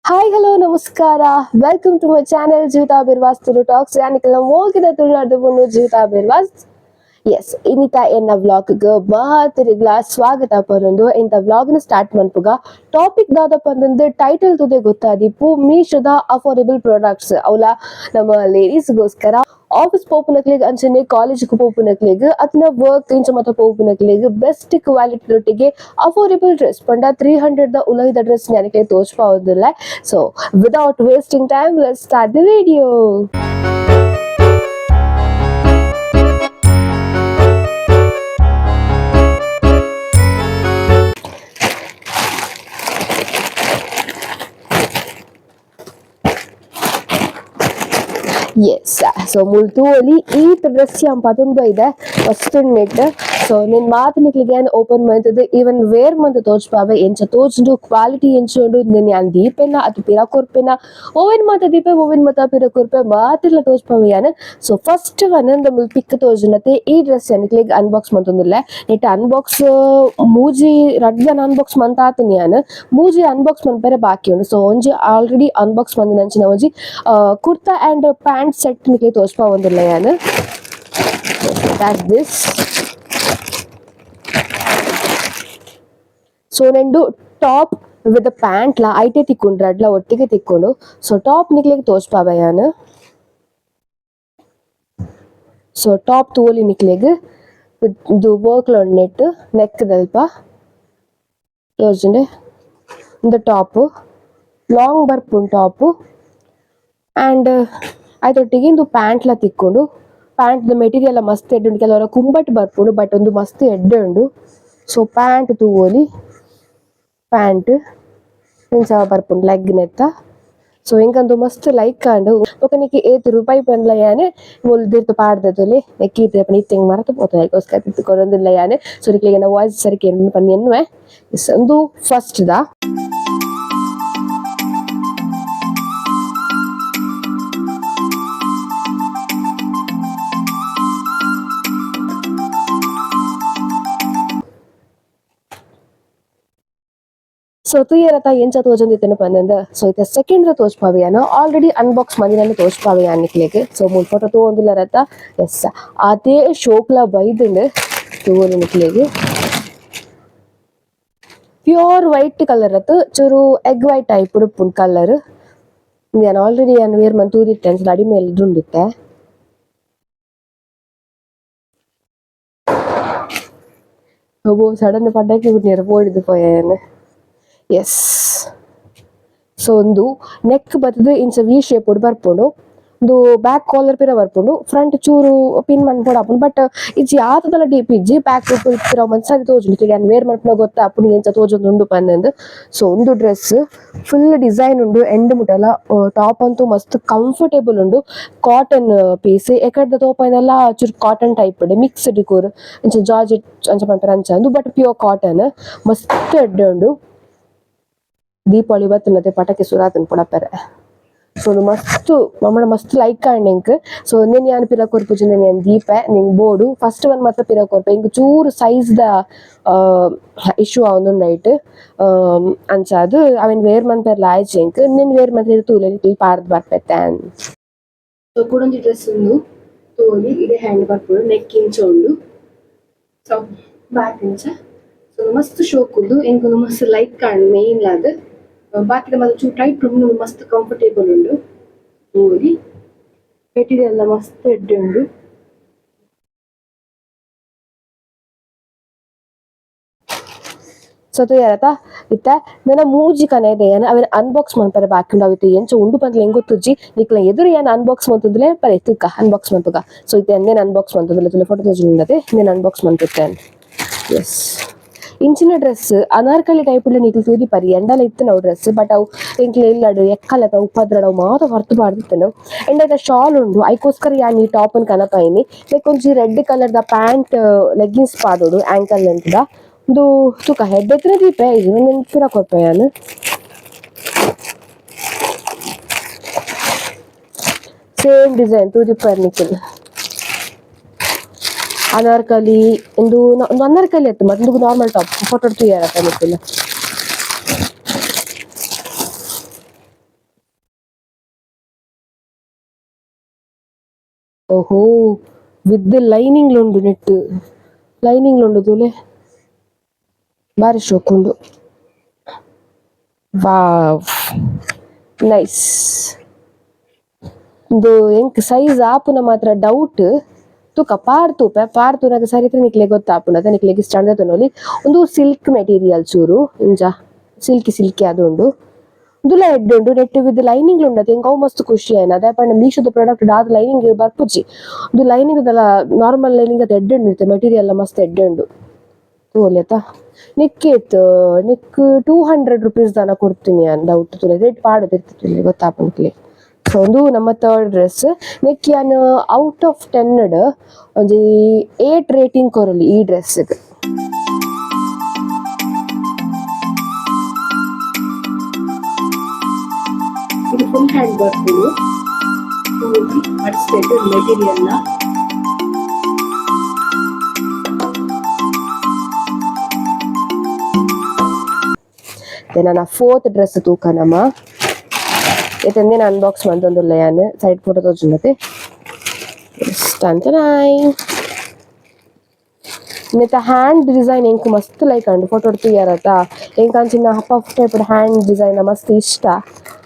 Hi hello ನಮಸ್ಕಾರ, welcome to my channel Jeevitha Birwas Tulu talks. ಯಾನಿಕಲ್ಲ ಮೋಗಿದ Tulunadu ಪೊಣ್ಣು Jeevitha ಬಿರ್ವಾಸ್. S, ಇನ್ನಿತ ಎನ್ನ vlog ಮಾತರಿಗ್ಲ ಸ್ವಾಗತ ಪನೊಂದು ಇಂತ ವ್ಲಾಗ್ ನ ಸ್ಟಾರ್ಟ್ ಮನ್ಪುಗ. ಟಾಪಿಕ್ ದಾದಪ್ಪ ಅಂತಂದು ಟೈಟಲ್ ತುದೆ ಗೊತ್ತಾದಿಪ್ಪು, ಮೀಶೋದ ಅಫೋರ್ಡಬಲ್ ಪ್ರಾಡಕ್ಟ್ಸ್ ಅವಲ ನಮ್ಮ ಲೇಡೀಸ್ಗೋಸ್ಕರ. ಆಫೀಸ್ ಪೋಪುನಕ್ಲೆಗ್ ಅಂಚನೆ ಕಾಲೇಜ್ ಪೋಪುನಕ್ಲೆಗ್ ಅತ್ನ ವರ್ಕ್ ಇಂಚ ಮತ ಪೋಪುನಕ್ಲೆಗ್ ಬೆಸ್ಟ್ ಕ್ವಾಲಿಟಿ ದೊಟ್ಟಿಗೆ ಅಫೋರ್ಡಬಲ್ ಡ್ರೆಸ್ ಪಂಡ 300 ದ ಉಲೈದ ಡ್ರೆಸ್ ನನಗೆ ತೋಚ್ಪಾವುದಿಲ್ಲ. So without wasting time, let's start the video. Yes, so ಮುಲ್ತೂಲಿ ಈ ಡ್ರೆಸ್ ಪತೊಂದು ಇದೆ first net. So ನಿನ್ ಮಾತು ನಿಕ್ಲಿಗೆ ಓಪನ್ ಮಂತದ್ದು ಈವನ್ ವೇರ್ ಮಂತ್ ತೋಚ್ಪಾವೆ, ಎಂಚ ತೋಚುಂಡು, ಕ್ವಾಲಿಟಿ ಎಂಚ ಉಂಡು, ನಿನ್ ಯಾನ್ ದೀಪೆನ ಅದು ಪಿರ ಕೊರ್ಪೆನ, ಓವೆನ್ ಮಾತ ದೀಪೆ ಓವೆನ್ ಮಾತ ಪಿರ ಕೊರ್ಪೆ ಮಾತಿರ್ಲ ತೋಚ್ಪಾವೆ ಯಾನ್. So first one ಮುಲ್ ಪಿಕ್ ತೋಜುನತೆ ಈ ಡ್ರೆಸ್ ನಿಕ್ಲಿಗೆ ಅನ್ಬಾಕ್ಸ್ ಮಂತೊಂದುಲ್ಲೆ. ನೆಟ್ ಅನ್ಬಾಕ್ಸ್ ಮೂಜಿ ರಡ್ಡ್ ಅನ್ಬಾಕ್ಸ್ ಮಂತ ಆತನಿ ಯಾನ್, ಮೂಜಿ ಅನ್ಬಾಕ್ಸ್ ಮನ್ಪೆರೆ ಬಾಕಿ ಉಂಡು. ಸೊ ಒಂಜಿ ಆಲ್ರೆಡಿ ಅನ್ಬಾಕ್ಸ್ ಮಂದಿನಂಚಿನ ಒಂಜಿ ಕುರ್ತಾ and pant set ನಿಕ್ಲೆ ತೋಚ್ಪಾವೊಂದುಲ್ಲೆ ಯಾನ್. That's this. So ನೆಂಡು top with pant ಲಾ ಐಟೆ ತಿಕ್ಕೊಂಡು ರಡ್ಲ ಒಟ್ಟಿಗೆ ತಿಕ್ಕೊಂಡು. ಸೊ ಟಾಪ್ ನಿಕ್ಲೆಗ್ ತೋಚ್ಪಾವೆ ಯಾನ್. ಸೊ ಟಾಪ್ ತೋಲಿ ನಿಕ್ಲೆಗ್ ಇದು ವರ್ಕ್ ನೆಟ್ ನೆಕ್ ದಲ್ಪ ತೋಜುಂಡೆ. ಇಂದು ಟಾಪ್ ಲಾಂಗ್ ಬರ್ಪುಂಡು ಟಾಪ್ ಅಂಡ್ ಐತೊಟ್ಟಿಗೆ ಇಂದು ಪ್ಯಾಂಟ್ ಲ ತಿಕ್ಕೊಂಡು. ಪ್ಯಾಂಟ್ ದ ಮೆಟೀರಿಯಲ್ ಮಸ್ತ್ ಎಡ್ಡೆ ಉಂಡು, ಕೆಲವರ ಕುಂಬಟ್ ಬರ್ಪುಂಡು, ಬಟ್ ಒಂದು ಮಸ್ತ್ ಎಡ್ಡೆ ಉಂಡು. ಸೊ ಪ್ಯಾಂಟ್ ತೂವೊಲಿ, ಪ್ಯಾಂಟ್ ಇಂಚ ಬರ್ಪುಂಡು ಲೆಗ್ ನೆತ್ತ. ಸೊ ಎಂಕಂದು ಮಸ್ತ್ ಲೈಕ್ ಆಂಡ್. ಬೊಕ ನಿಕ್ಕ್ ಏತ್ ರೂಪಾಯಿ ಪಂಡ್ಲ ಯಾನ್ ಮೂಲು ದಿರ್ತ್ ಪಾಡ್ದೆತೊಲಿ ನೆಕ್ಕ್ ಈತ್ ಪಂಡ ಇತ್ತೆ ಎಂಕ್ ಮರತ್ ಪೋತುಂಡು, ಐಕೋಸ್ಕರ ತಿರ್ತ್ ಕೊರೊಂದುಲ್ಲ ಯಾನ್. ಸೊ ನಿಕ್ಲೆಗ್ ಎನ್ನ ವಾಯ್ಸ್ ಸರಿ ಕೇನುಂಡು ಪಂದ್ ಎನ್ನುವೆ. ಉಂದು ಫಸ್ಟ್ ದ. ಸೊ ತೂಯರತ ಎಂಚ ತೋಜೊಂದಿತ್ತೇನು ಪಂದಂದ. ಸೊ ಇತ್ತೆ ಸೆಕೆಂಡ್ ದ ತೋಜ್ಪಾವೆ ಯಾನ್, ಆಲ್ರೆಡಿ ಅನ್ಬಾಕ್ಸ್ ಮಂದಿನ ತೋಜ್ಪಾವೆ ಯಾನ್ ನಿಕ್ಲೆಗ್. ಸೊ ಮೂಲು ಫೋಟೋ ತೂವೊಂದುಲ್ಲರತ. ಎಸ್, ಅದೇ ಶೋಕ್ಲ ಬೈದುಂಡು ತೂವೊಲಿ ನಿಕ್ಲೆಗ್. Pure white colour ಅತ್, ಚೂರು egg white type ಉಪ್ಪುಂಡು ಕಲರ್. ಯಾನ್ ಆಲ್ರೆಡಿ ಯಾನ್ ವೇರ್ ಮಂತ್ ತೂದಿತ್ತೆ, ಅಂಚ ಅಡಿಮೇಲ್ ದುಂಡಿತ್ತೆ. ಸಡನ್ ಪಡ್ಡಕ್ಕೆ ಬಿಟ್ಟಿರ ಪೋಡಿದ್ ಪೋಯೆ. ಎಸ್, ಸೊ ಒಂದು ನೆಕ್ ಬತ್ತದು ಇಂಚ ವಿ ಶೇಪ್ ಬರ್ಪುಂಡು. ಉಂದು ಬ್ಯಾಕ್ ಕಾಲರ್ ಪಿರ ಬರ್ಪುಂಡು, ಫ್ರಂಟ್ ಚೂರು ಪಿನ್ ಮನ್ಪೊಡು ಬಟ್ ಇಜ್ಜಿ ಆತದಲ ಡೀಪ್ ಇಜ್ಜಿ. ಬ್ಯಾಕ್ ಪಿರ ಮಂತ್ ಸರಿ ತೋಜುಂಡು. ಯಾನ್ ವೇರ್ ಮನ್ಪುನ ಗೊತ್ತಾಪುಂಡು ಎಂಚ ತೋಜೊಂದು ಉಂಡು ಪಂದ್. ಸೊ ಉಂದು dress full design ಉಂಡು ಎಂಡ್ ಮುಟಲ. ಟಾಪ್ ಅಂತೂ ಮಸ್ತ್ ಕಂಫರ್ಟೇಬಲ್ ಉಂಡು. ಕಾಟನ್ ಪೀಸ್ ಎಕಡ್ದ ತೋಪೈನಲ ಚೂರು cotton type mixed core ಇಂಚ ಜಾರ್ಜೆಟ್ ಅಂಚ ಪನ್ಪೆರ್ ಅಂಚ ಉಂದು, but pure cotton ಮಸ್ತ್ ಎಡ್ಡೆ ಉಂಡು. ದೀಪಾವಳಿ ಬತ್ತುಂಡತೆ ಪಟಾಕಿ ಸುರಾತುಂಡು ಪುಡಪೆರೆ. ಸೊ ಉಂದು ಮಸ್ತ್ ಮಮ್ಮಡ ಮಸ್ತ್ ಲೈಕ್ ಆಂಡ್ ಎಂಕ್. ಸೊ ನೆನ್ ಯಾನ್ ಪಿರ ಕೊರ್ಪುಜಿ, ನೆನ್ ಯಾನ್ ದೀಪೆ ನಿಂಗ್ ಬೋಡು. ಫಸ್ಟ್ ಒನ್ ಮಾತ್ರ ಪಿರ ಕೊರ್ಪೆ. ಎಂಕ್ ಚೂರು ಸೈಜ್ ದ ಇಶ್ಯೂ ಆವೊಂದುಂಡು ಐಟ್. ಅಂಚಾದ್ ಅವೆನ್ ವೇರ್ ಮನ್ಪೆರ್ಲ ಆಯ್ಜಿ ಎಂಕ್. ನೆನ್ ವೇರ್ ಮಲ್ತ್ ತೂಲೆ ಪಾರ್ದ್ ಬರ್ಪೆತ್ತೆ. ಸೊ ಕುಡೊಂಜಿ ಡ್ರೆಸ್ ಉಂದು ತೂವೊಲಿ. ಇಡೆ ಹ್ಯಾಂಡ್ ಬರ್ಪುಂಡು, ನೆಕ್ ಇಂಚ ಉಂಡು, ಸೊ ಬ್ಯಾಕ್ ಇಂಚ. ಸೊ ಮಸ್ತ್ ಶೋಕ್ ಉಂಡು, ಎಂಕ್ ಉಂದು ಮಸ್ತ್ ಲೈಕ್ ಆಂಡ್. ಮೇನ್ ಆದ್ ಬಾಕಿದ ಮಾತ ಚೂರು ಟೈಟ್ ಉಂಡು, ಮಸ್ತ್ ಕಂಫರ್ಟೇಬಲ್ ಉಂಡು. ತೂವೊಲಿ, ಮೆಟೀರಿಯಲ್ ಮಸ್ತ್ ಎಡ್ಡೆ ಉಂಡು. ಸೊ ತೂಯರತ ಇತ್ತೆ ನನ ಮೂಜಿ ಕನ ಇದೆ. ಯಾನ್ ಅವೆನ್ ಅನ್ಬಾಕ್ಸ್ ಮನ್ಪೆರೆ ಬಾಕಿ ಉಂಡು. ಅವಿತ್ ಎಂಚ ಉಂಡು ಪಂದ್ ಎಂಕ್ ಗೊತ್ತುಜ್ಜಿ. ನಿಕ್ಲ ಎದುರು ಯಾನ್ ಅನ್ಬಾಕ್ಸ್ ಮಲ್ತುಂದುಲೆ ಪರೆ ತುಕ್ಕ ಅನ್ಬಾಕ್ಸ್ ಮನ್ಪುಗ. ಸೊ ಇತ್ತೆ ಎಂದೇನ್ ಅನ್ಬಾಕ್ಸ್ ಮಲ್ತುಂದುಲೆ ತುಲೆ ಫೋಟೋ ತೋಜೊಂದುಂಡತೆ, ಇಂದೆನ್ ಅನ್ಬಾಕ್ಸ್ ಮನ್ಪುತ್ತೆ. ಎಸ್, ಇಂಚಿನ ಡ್ರೆಸ್ ಅನಾರ್ಕಲಿ ಟೈಪ್ ನಿಕ್ಲ್ ತೂದಿ ಪರಿ ಎಂಡಲ ಇತ್ತಿನ ಅವು ಡ್ರೆಸ್, ಬಟ್ ಅವು ಎಂಕ್ಲೆ ಇಲ್ಲಡ್ ಎಕ್ಕಲತ ಉಪದ್ರಡ ಅವು ಮಾತ ಹೊರ್ತು ಪಾಡ್ದಿತ್ತುಂಡು. ಅಂಡ್ ಐತ ಶಾಲ್ ಉಂಡು, ಐಕೋಸ್ಕರ ಯಾನ್ ಈ ಟಾಪ್ ನ್ ಕನಪಾಯಿನಿ. ಲೈಕ್ ಒಂಜಿ ರೆಡ್ ಕಲರ್ ದ ಪ್ಯಾಂಟ್ ಲೆಗ್ಗಿನ್ಸ್ ಪಾಡೊಡು ಆಂಕಲ್ ಲೆಂತ್ ದ. ಉಂದು ತೂಕ ಹೆಡ್ ಎತ್ತಿನ ದೀಪೆ ಇದು ನೆನ್ ಪಿರ ಕೊರ್ಪೆ ಯಾನ್. ಸೇಮ್ ಡಿಸೈನ್ ತೂದಿಪ್ಪರ್ ನಿಕುಲು. ಅನಾರ್ಕಲಿ ಇಂದು, ಒಂದು ಅನಾರ್ಕಲಿ ಅತ್ತು ಮತ್ತೆ normal top photo ತೂಯರತ್ತ ನಿಕುಲು. ಓಹೋ ವಿತ್ ಲೈನಿಂಗ್ ಉಂಡು ನೆಟ್ ಲೈನಿಂಗ್ ಉಂಡು ತೂಲೆ ಬಾರಿ ಶೋಕು ಉಂಡು. ವಾವ್, ನೈಸ್. ಉಂದು ಎಂಕ್ ಸೈಜ್ ಆಪುನ ಮಾತ್ರ ಡೌಟ್. ತೂಕ ಪಾರ್ ತೂಪೆ ಪಾರ್ ತೂನಗ ಸರಿತ ನಿಕ್ಲೆ ಗೊತ್ತಾಪುಂಡು ಅತ ನಿಕ್ಲೆಗ್ ಇಷ್ಟ ಆಂಡ ತೂನೊಲಿ. ಉಂದು ಸಿಲ್ಕ್ ಮೆಟೀರಿಯಲ್ ಚೂರು ಇಂಚ ಸಿಲ್ಕಿ ಸಿಲ್ಕಿ ಆದುಂಡು. ಉಂದುಲ ಎಡ್ಡೆ ಉಂಡು ನೆಟ್ ವಿತ್ ಲೈನಿಂಗ್ ಉಂಡು ಎಂಕ್ ಅವು ಮಸ್ತ್ ಖುಷಿ ಆಯ್ನ. ದಾಯೆ ಪಂಡ ಮೀಶೋದ ಪ್ರಾಡಕ್ಟ್ ದಾದ ಲೈನಿಂಗ್ ಬರ್ಪುಜಿ. ಉಂದು ಲೈನಿಂಗ್ ದಲ ನಾರ್ಮಲ್ ಲೈನಿಂಗ್ ಅತ್ ಎಡ್ಡೆ ಉಂಡು ಮೆಟೀರಿಯಲ್ ಮಸ್ತ್ ಎಡ್ಡೆ ಉಂಡು. ತೂವೊಲಿ ನಿಕ್ಕೇತ್ ನಿಕ್ 200 ರುಪೀಸ್ ದಾನ ಕೊಡ್ತೀನಿ ಯಾನ್ ಡೌಟ್ ತೂಲೆ ರೇಟ್ ಪಾಡ್ ತಿರ್ತ್ ಗೊತ್ತಾಪುಂಡು. ಸೊ ಉಂದು ನಮ್ಮ ಥರ್ಡ್ ಡ್ರೆಸ್. ನೆಕ್ ಯಾನ್ ಔಟ್ ಆಫ್ 10 ಡ್ ಒಂಜಿ 8 ರೇಟಿಂಗ್ ಕೊರೊಲಿ ಈ ಡ್ರೆಸ್ ಗ್. ಇದು ಫುಲ್ ಹ್ಯಾಂಡ್ ಬರ್ಪುಂಡು ಮೆಟೀರಿಯಲ್. ನನ್ನ ಫೋರ್ತ್ ಡ್ರೆಸ್ ತೂಕ ನಮ. ಇತ್ತಂದೆ ಅನ್ಬಾಕ್ಸ್ ಮಂತೊಂದುಲ್ಲ ಯಾನ್ ಸೈಡ್ ಫೋಟೋ ತೋಜುಂಡತೆ. ಅಂಚನಾಯ್ ನೆತ್ತ ಹ್ಯಾಂಡ್ ಡಿಸೈನ್ ಎಂಕ್ ಮಸ್ತ್ ಲೈಕ್ ಆಂಡ್ ಫೋಟೋ ತೂಯರತ. ಎಂಕ್ ಅಂಚಿನ ಪಫ್ ಟೈಪ್ ಹ್ಯಾಂಡ್ ಡಿಸೈನ್ ಮಸ್ತ್ ಇಷ್ಟ.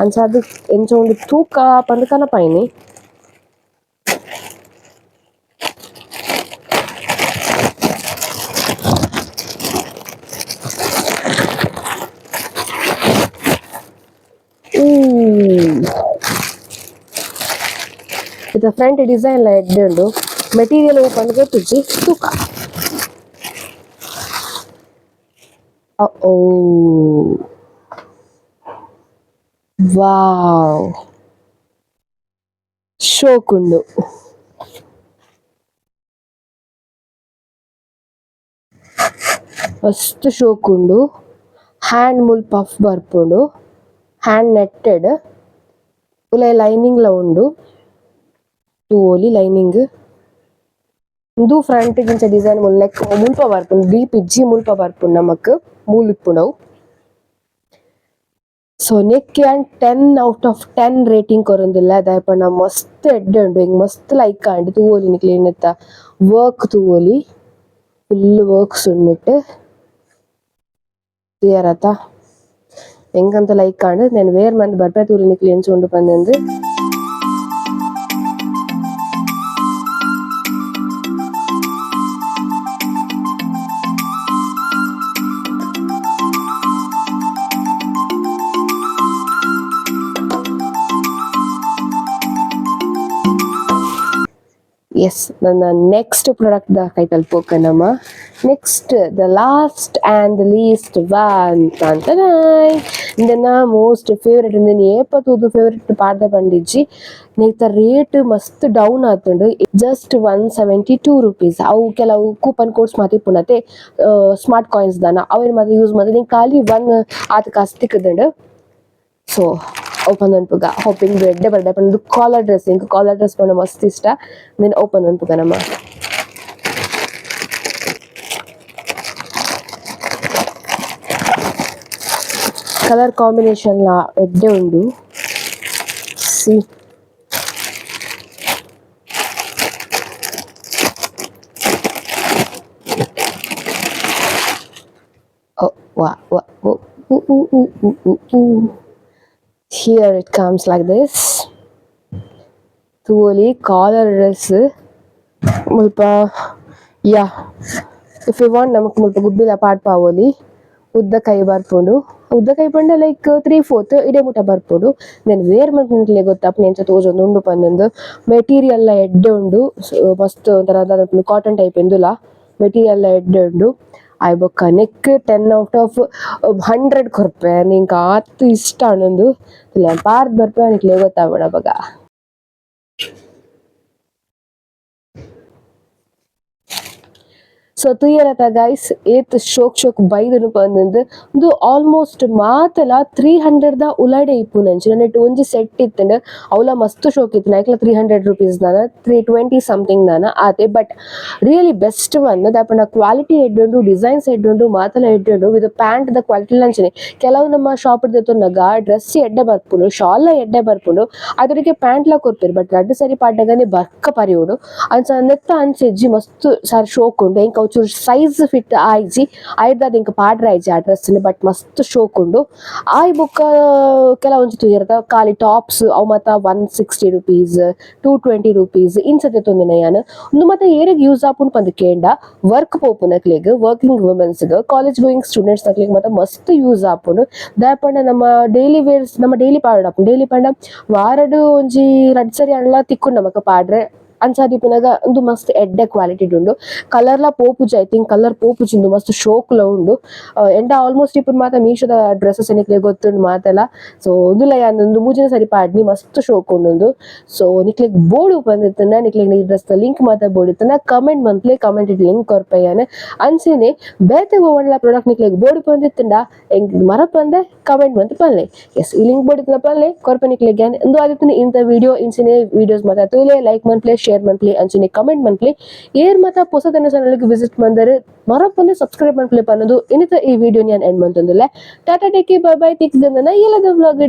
ಅಂಚಾದ್ ಎಂಚ ಉಂಡು ತೂಕ ಪಂದ್ ಕನಪಾಯಿನಿ. ಇದು ಫ್ರಂಟ್ ಡಿಸೈನ್ ಲ ಎಡ್ಡೆ ಉಂಡು. ಮೆಟೀರಿಯಲ್ ಓಪನ್ ಗೊತ್ತುಜ್ಜಿ ತೂಕ. ಓ ವಾವ್, ಶೋಕುಂಡು. ಮಸ್ತ್ ಶೋಕುಂಡು. ಹ್ಯಾಂಡ್ ಮುಲ್ ಪಫ್ ಬರ್ಪುಂಡು. ಹ್ಯಾಂಡ್ ನೆಟ್ಟೆಡ್. ಉಲಾಯಿ ಲೈನಿಂಗ್ ಲ ಉಂಡು. ತೂವೊಲಿ ಲೈನಿಂಗ್. ಉಂದು ಫ್ರಂಟ್ ಗಿಂಚ ಡಿಸೈನ್ ಮುಲ್ ನೆಕ್ ಮುಲ್ಪ ಬರ್ಪುಂಡು. ಡೀಪ್ ಇಜ್ಜಿ ಮುಲ್ಪ ಬರ್ಪುಂಡು ನಮಕ್ ಮೂಲು ಇಪ್ಪುಂಡವು. ಸೊ ನೆಕ್ ಯಾನ್ 10 ಔಟ್ ಆಫ್ 10 ರೇಟಿಂಗ್ ಕೊರೊಂದುಲ್ಲೆ. ದಾಯೆ ಪಂಡ ಮಸ್ತ್ ಎಡ್ಡೆ ಉಂಡು. ಎಂಕ್ ಮಸ್ತ್ ಲೈಕ್ ಆಂಡ್. ತೂವೊಲಿ ನಿಕ್ಲೆ ನೆತ್ತ ವರ್ಕ್ ತೂವೊಲಿ. ಫುಲ್ ವರ್ಕ್ಸ್ ಉಂಡು ನೆಟ್ಟ್. ತೂಯರತ ಎಂಕಂತ ಲೈಕ್ ಆಂಡ್. ನೆನ್ ವೇರ್ ಮಂತ್ ಬರ್ಪೆ ತೂಲಿ ನಿಕ್ಲೆ ಎಂಚ ಉಂಡು ಪಂದ್. ಎಸ್, ನನ್ನ ನೆಕ್ಸ್ಟ್ ಪ್ರಾಡಕ್ಟ್ ದ ಕೈತಲ್ ಪೋಕ ನಮ. Next the last and least one ಅಂತಾನಾಯ್. ಇಂದೆನ ಮೋಸ್ಟ್ ಫೇವರೇಟ್. ಇಂದೆನ್ ಏಪ ತೂದು ಫೇವರೇಟ್ ಪಾಡ್ದ ಪಂಡಿಜ್ಜಿ. ನೆತ್ತ ರೇಟ್ ಮಸ್ತ್ ಡೌನ್ ಆತುಂಡು. Just 172 rupees. ಅವು ಕೆಲವು ಕೂಪನ್ ಕೋಡ್ಸ್ ಮಾತ ಇಪ್ಪುಂಡತೆ ಸ್ಮಾರ್ಟ್ ಕಾಯಿನ್ಸ್ ದಾನ ಅವೇನ್ ಮಾತ ಯೂಸ್ ಮಲ್ತ್ ನಿಂಕ್ ಖಾಲಿ ಒನ್ ಆತ್ ಕಾಸ್ ತಿಕ್ಕುದುಂಡು. ಸೊ ಓಪನ್ ಮನ್ಪುಗ. ಹೋಪಿಂಗ್ ಎಡ್ಡೆ ಬರ್ಡೆ ಪಂದ್ ಕಾಲರ್ ಡ್ರೆಸ್. ಎಂಕ್ ಕಾಲರ್ ಡ್ರೆಸ್ ಪಂಡ ಮಸ್ತ್ ಇಷ್ಟ. ನೆನ್ ಓಪನ್ ಮನ್ಪುಗ ನಮ. ಕಲರ್ ಕಾಂಬಿನೇಷನ್ ಲಾ ಎಡ್ಡೆ ಉಂಡು. C Oh, wow, wow, oh, ooh, ooh, ooh, ooh, ooh, ooh. Here it comes like this. ತೂವೊಲಿ collar dress ಮುಲ್ಪ. ಯಾ, if you want ನಮಕ್ ಮುಲ್ಪ ಗುಬ್ಬಿಲ ಪಾಡ್ಪಾವೊಲಿ. ಉದ್ದ ಕೈ ಬರ್ಪುಂಡು. ಉದ್ದ ಕೈ ಪಂಡ ಲೈಕ್ 3/4 ಇಡೆ ಮುಟ ಬರ್ಪುಂಡು. ನೆನ್ ವೇರ್ ಮನ್ಪುನಕ್ಲೆಗ್ ಗೊತ್ತಾಪುಂಡು ಎಂಚ ತೋಜೊಂದು ಉಂಡು ಪಂದ್. ಮೆಟೀರಿಯಲ್ ಲ ಎಡ್ಡೆ ಉಂಡು. ಮಸ್ತ್ ಒಂಥರ ದಾದ ಕಾಟನ್ ಟೈಪ್ ಇಂದುಲ ಮೆಟೀರಿಯಲ್ ಲ ಎಡ್ಡೆ ಉಂಡು. ಆಯ್ ಬೊಕ್ಕ ನೆಕ್ 10 ಔಟ್ ಆಫ್ 100 ಕೊರ್ಪೆ. ನಿಂಕ್ ಆತ್ ಇಷ್ಟ ಆಂಡ್. ಪಾರ್ದ್ ಬರ್ಪೆ ನಿಕ್ಲೆಗ್ ಗೊತ್ತಾಪುಂಡು ಅಪಗ. So ತೂಯರತ guys, ಏತ್ ಶೋಕ್ ಶೋಕ್ ಬೈದನು ಪಂದ್. ಉಂದು ಆಲ್ಮೋಸ್ಟ್ ಮಾತಲ 300 ದ ಉಲಡೆ ಇಪ್ಪುನಂಚಿನ. ನೆಟ್ ಒಂಜಿ ಸೆಟ್ ಇತ್ತ್ಂಡ್, ಅವ್ಲ ಮಸ್ತ್ ಶೋಕ್ ಇತ್ತ್ಂಡ್. ಐಕ್ಲ ₹300 ದಾನ, 320 ಸಮಥಿಂಗ್ ದಾನ ಆತೆ. But really best one ದಾಯೆ ಕ್ವಾಲಿಟಿ ಎಡ್ಡೆ ಉಂಡು, ಡಿಸೈನ್ಸ್ ಎಡ್ಡೆ ಉಂಡು, ಮಾತಲ ಎಡ್ಡೆ ಉಂಡು. With pant the quality ಅಂಚನೆ. ಕೆಲವು ನಮ್ಮ ಶಾಪ್ ದೆತೊನ್ನಗ ಡ್ರೆಸ್ ಎಡ್ಡೆ ಬರ್ಪುಂಡು, ಶಾಲ್ ಎಡ್ಡೆ ಬರ್ಪುಂಡು, ಅದ್ರಿಗೆ ಪ್ಯಾಂಟ್ ಲ ಕೊರ್ಪೆರ್. ಬಟ್ ರಡ್ಡ್ ಸರಿ ಪಾಡ್ನಗನೆ ಬರ್ಕ ಪರಿಯೋಡು. ಅಂಚ ನೆತ್ತ ಅಂಚೆಜ್ಜಿ, ಮಸ್ತ್ ಸಾರ್ ಶೋಕ್ ಉಂಡು. ಎಂಕ್ ಅವು ಚೂರು ಸೈಜ್ ಫಿಟ್ ಆಯ್ಜಿ, ಐರ್ದಾದ್ ಎಂಕ್ ಪಾಡ್ರೆ ಆಯ್ಜಿ ಆ ಡ್ರೆಸ್. ಬಟ್ ಮಸ್ತ್ ಶೋಕ್ ಉಂಡು. ಆಯ್ ಬೊಕ್ಕ ಕೆಲವೊಂಜಿ ತೂಯರ್ದ ಖಾಲಿ ಟಾಪ್ಸ್, ಅವು ಮಾತ ₹160, ₹220 ಇಂಚ ದೆತೊಂದಿನ ಯಾನ್. ಉಂದು ಮಾತ ಏರೆಗ್ ಯೂಸ್ ಆಪುಂಡು ಪಂದ್ ಕೇಂಡ, ವರ್ಕ್ ಪೋಪುನಕ್ಲೆಗ್, working women's, college going students ನಕ್ಲೆಗ್ ಮಾತ ಮಸ್ತ್ ಯೂಸ್ ಆಪುಂಡು. ದಾಯೆ ಪಂಡ ನಮ್ಮ ಡೈಲಿ ವೇರ್ಸ್, ನಮ್ಮ ಡೈಲಿ ಪಾಡೊಡಾಪುಂಡು. ಡೈಲಿ ಪಂಡ ವಾರಡ್ ಒಂಜಿ ರಡ್ಡ್ ಸರಿ ಆಂಡಲ ತಿಕ್ಕುಂಡು ನಮಕ್ ಪಾಡ್ರೆ. ಅಂಚಾದಿಪ್ಪುನಗ ಉಂದು ಮಸ್ತ್ ಎಡ್ಡೆ ಕ್ವಾಲಿಟಿ ಉಂಡು. ಕಲರ್ ಲ ಪೋಪುಜಿ, I think colour ಪೋಪುಜಿ. ಉಂದು ಮಸ್ತ್ ಶೋಕ್ಲ ಉಂಡು. ಎಂಡ ಆಲ್ಮೋಸ್ಟ್ ಇಪ್ಪುನ ಮಾತ ಮೀಶೋದ ಡ್ರೆಸ್ಸಸ್ ನಿಕ್ಲೆಗ್ ಗೊತ್ತುಂಡು ಮಾತೆಲ. ಸೊ ಉಂದುಲ ಯಾನ್ ಉಂದು ಮೂಜಿನ ಸರಿ ಪಾಡ್ನಿ, ಮಸ್ತ್ ಶೋಕ್ ಉಂಡು ಉಂದು. ಸೊ ನಿಕ್ಲೆಗ್ ಬೋಡು ಪಂದಿತ್ತುಂಡ, ನಿಕ್ಲೆಗ್ ಈ ಡ್ರೆಸ್ ಲಿಂಕ್ ಮಾತ ಬೋಡಿತ್ತುಂಡ ಕಮೆಂಟ್ ಮನ್ಪುಲೆ, ಕಮೆಂಟ್ ಲಿಂಕ್ ಕೊರ್ಪೆ ಯಾನ್. ಅಂಚೆನೆ ಬೇತೆ ಒವ್ವಂಡಲ ಪ್ರಾಡಕ್ಟ್ ನಿಕ್ಲೆಗ್ ಬೋಡು ಪಂದಿತ್ತುಂಡ ಎಂಕ್ ಮರಪಂದೆ ಕಮೆಂಟ್ ಮಂತ್ ಪನ್ಲೆ. ಎಸ್, ಈ ಲಿಂಕ್ ಬೋಡಿತ್ತುಂಡ ಪನ್ಲೆ, ಕೊರ್ಪೆ ನಿಕ್ಲೆಗ್ ಯಾನ್. ಉಂದು ಆದಿತ್ತುಂಡ ಇಂತ ವಿಡಿಯೋ. ಇಂಚನೆ ವಿಡಿಯೋಸ್ ಮಾತ ತೂಲೆ, ಲೈಕ್ ಮನ್ಪುಲೆ, ಶೇರ್ ಮನ್ಪುಲೆ, ಅಂಚನೆ ಕಮೆಂಟ್ ಮನ್ಪುಲೆ. ಏರ್ ಮಾತ ಪೊಸತನ ಚಾನಲ್ ವಿಸಿಟ್ ಮಂದರೆ ಮರಪಂದೆ ಸಬ್ಸ್ಕ್ರೈಬ್ ಮನ್ಪುಲೆ ಪನ್ನದು ಇನಿತ ಈ ವಿಡಿಯೋ ಯಾನ್ ಎಂಡ್ ಮಂತೊಂದುಲ್ಲೆ. ಟಾಟಾ, take, bye bye. ತಿಕ್ಕ್‌ದ ಎಲ್ಲದ ವ್ಲಾಗ್.